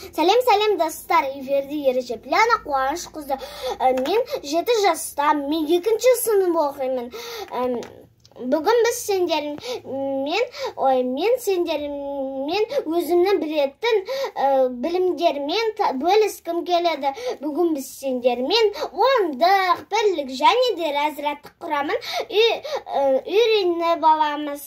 Сәлем, сәлем, достар! Эфирде Ережеп Лиана Қуанышқызы. Мен 7 жастамын, мен екінші сынып оқимын. Бүгін біз сендермен, ой, мен сендермен өзімнің білетін білімдермен бөліскім келеді. Бүгін біз сендермен ондық, бірлік және де разрядтық құрамын үйреніп аламыз.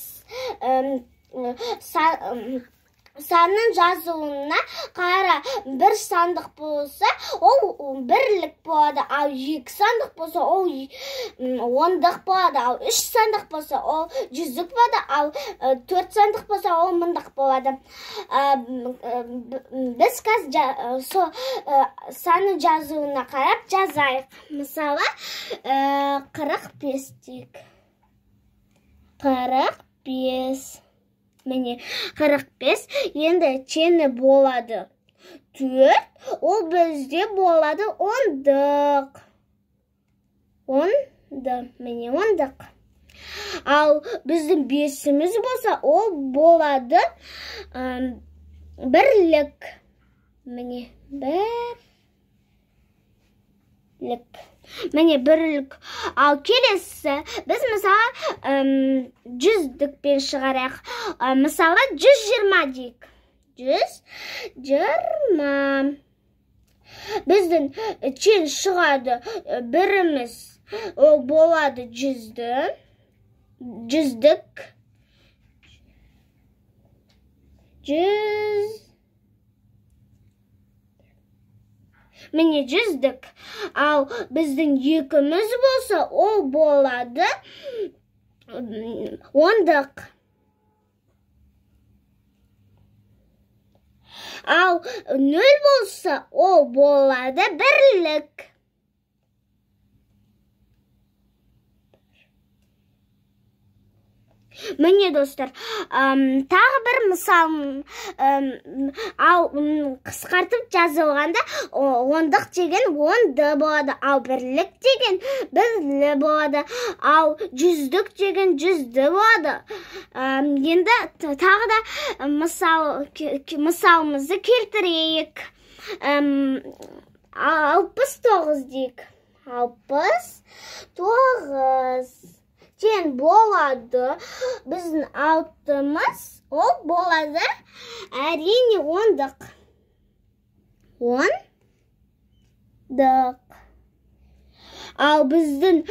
Санның жазуына қара, бір сандық болса, ол бірлік болады, ал екі сандық болса, ол ондық болады, ал үш сандық болса, ол жүздік болады, ал төрт сандық болса, ол мыңдық болады. Біз қазір сол санның жазуына қарап жазайық. Мысалы, 45 дейік. 45. Міне, 45. Енді теңі болады 4, ол бізде болады ондық. Онды, міне, ондық. Ал біздің бесіміз болса, ол болады бірлік. Міне, бірлік. Міне, бірлік. Ал келесі біз мысалы жүздікпен шығарайық. Мысалы, 120 дейік. 120. Біздің тең шығады біріміз, ол болады жүзді. Жүздік. Жүз. Міне, жүздік. Ал біздің екіміз болса, ол болады ондық. Ал нөл болса, ол болады бірлік. Міне, достар, тағы бір мысал, ал қысқартып жазылғанда ондық деген онды болады, ал бірлік деген бірлі болады, ал жүздік деген жүзді болады. Енді тағы да мысалымызды келтірейік. 69 дейік. 69 тең болады біздің алтымыз, ол болады әрине ондық. Ондық. Ал біздің